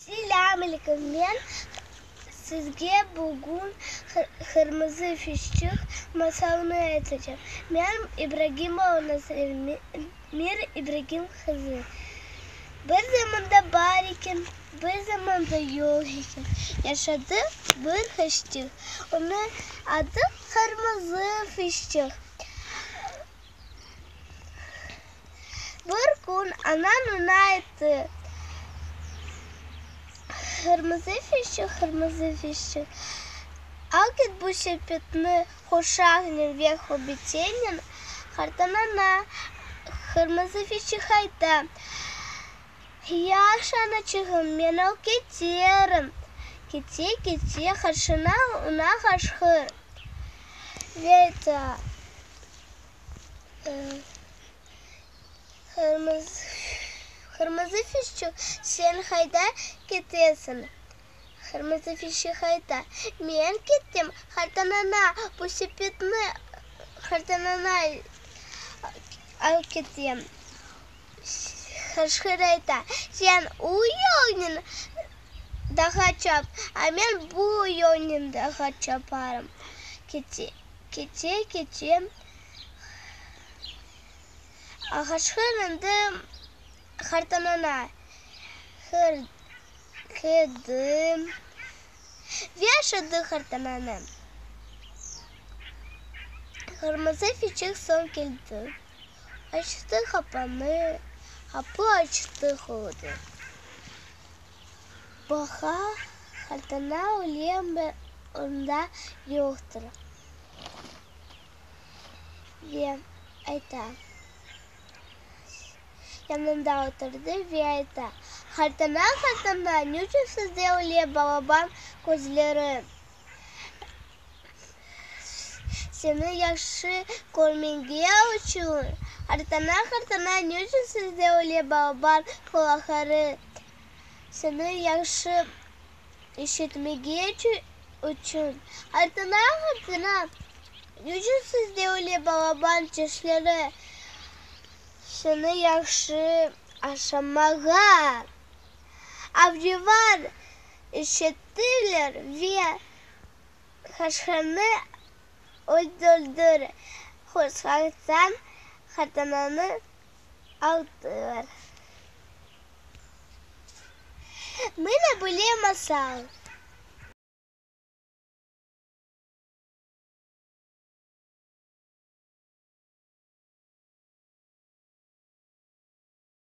Selâm aleyküm, men sizge bugün Qırmızı fişçik masalını aytacağım. Men İbragimova Nazmiye İbragim qızı. Bir zamanda bar eken, bir zamanda yoq eken, yaşadı bir fişçik. Onıñ adı Qırmızı fişçik. Bir kün anam oña ayttı, Qırmızı fişçik, qırmızı fişçik, al ket bu sepetni qoşaqnen ve köbetenen qartanana. Qırmızı fişçik ayta, Yahşı, anaçığım, men alıp keterim. Kete, kete, qarşına oña qaşqır ve ayta. Qırmızı fişçik, sen qayda ketesiñ? Qırmızı fişçik ayta, Men kettim, qartanana, bu sepetni qartanana alıp ketem. Qaşqır ayta, Sen o yolnen dağa çap, a men bu yolnen dağa çaparım. Kete. Kete, kete, qaşqır endi qartanana kirdi ve aşadı qartananı. Qırmızı fiçik soñ keldi, açtı qapanı, qapı açtıq oldı. Baqa, qartana öyle onda yoqtır. Ve ayta, yanında oturdı ve ayta, Qartana, qartana, niçün sizde öyle balaban közleri? Seni yahşı körmege içün. Qartana, qartana, niçün sizde öyle balaban qulaqları? Seni yahşı işitmege içün. Qartana, qartana, niçün sizde öyle balaban tişleri? Seni yahşı aşamağa. Avcılar işittiler ve qaşqırnı öldürdiler, qoşaqtan qartananı aldılar. Mına böyle masal.